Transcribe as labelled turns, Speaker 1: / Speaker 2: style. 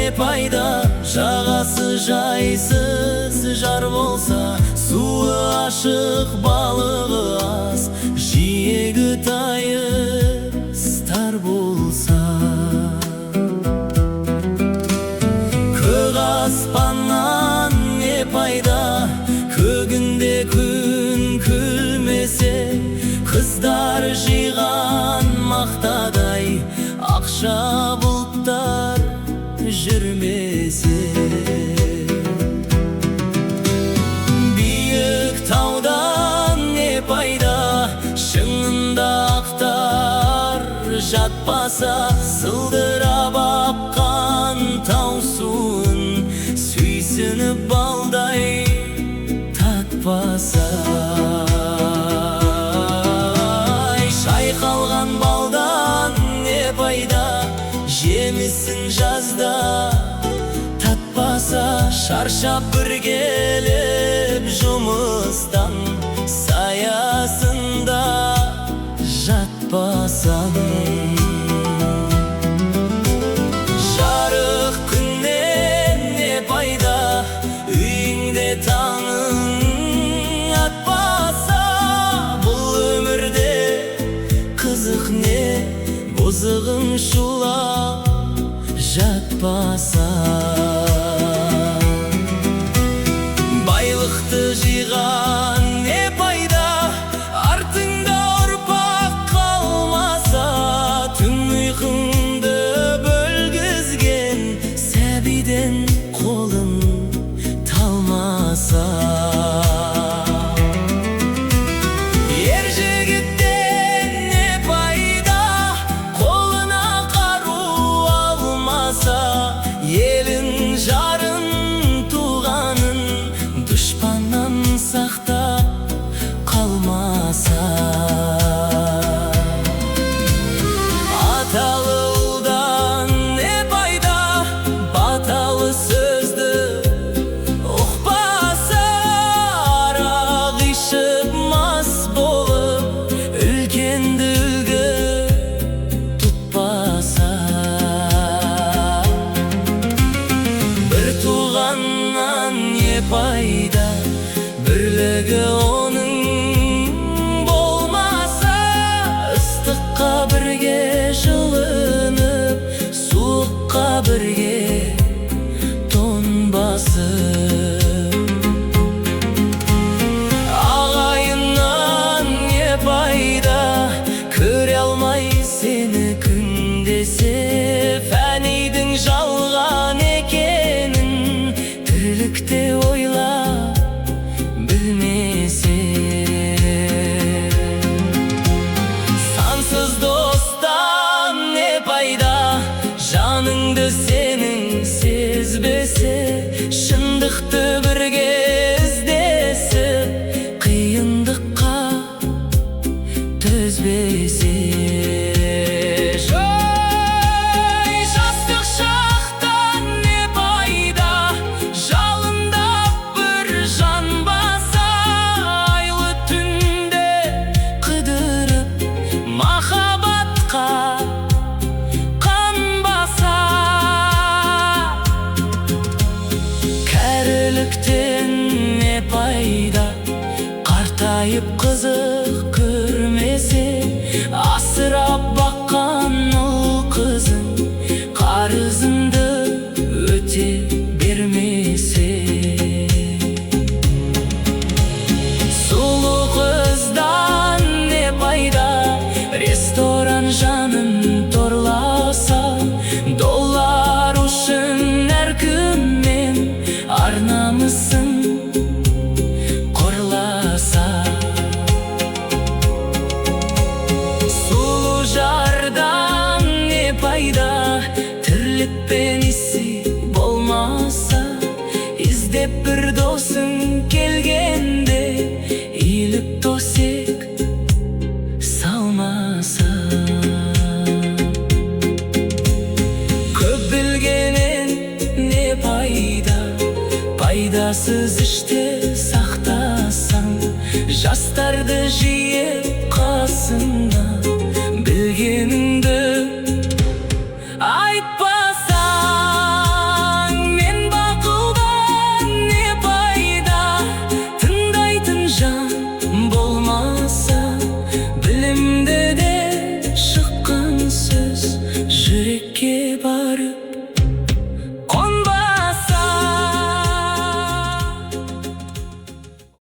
Speaker 1: не пайда, жағасы жайсыз жар болса, суы ашық, балығы аз, жиегі тайыз тар болса. Көк аспаннан не пайда, көгінде күн күлмесе, қыздар жиған мақтадай ақша бұлттар жүрмесе. Биік таудан не пайда, шыңында ақтар жатпаса, сылдырап аққан тау суын сүйсініп балдай татпаса. Шайқалған балдан не пайда, жемісін жазда татпаса, шаршап бір келіп жұмыстан саясында жатпасаң. Жарық күннен не пайда, үйіңде таңың атпаса, бұл өмірде қызық не, бұзығың шулап жатпаса. Байлықты жиған не пайда, артыңда ұрпақ қалмаса, түн ұйқыңды бөлгізген сәбиден қолың талмаса. Ер жігіттен не пайда, қолына қару алмаса, елін, жарын, туғанын дұшпаннан сақтап қалмаса. Аталы ұлдан не пайда, баталы сөзді ұқпаса, арақ ішіп мас болып үлкенді үлгі тұтпаса. Бір туғаннан не пайда, бірлігі оның болмаса, ыстыққа бірге жылынып, суыққа бірге тоңбасып. Ағайыннан не пайда, көре алмай сені күндесе, фәнидің жалған екенін тірлікте ойлап білмесе. Сансыз достан не пайда, жаныңды сенің сезбесе, шындықты бірге іздесіп, қиындыққа төзбесе. Ой, жастық шақтан не пайда, жалындап бір жанбаса, айлы түнде қыдырып махаббатқа қанбаса. Кәріліктен не пайда, қартайып қызық көрмесе, асырап баққан ұл қызың қарызыңды өте бермесе. Сұлу қыздан не пайда, ресторан жанын торласа, доллар үшін әркіммен ар намысын қорласа. Сұлу жардан не пайда, тірлікпен ісі болмаса, іздеп бір досың келгенде иіліп төсек салмаса. Көп білгеннен не пайда, пайдасыз іште сақтасаң, жастарды жиып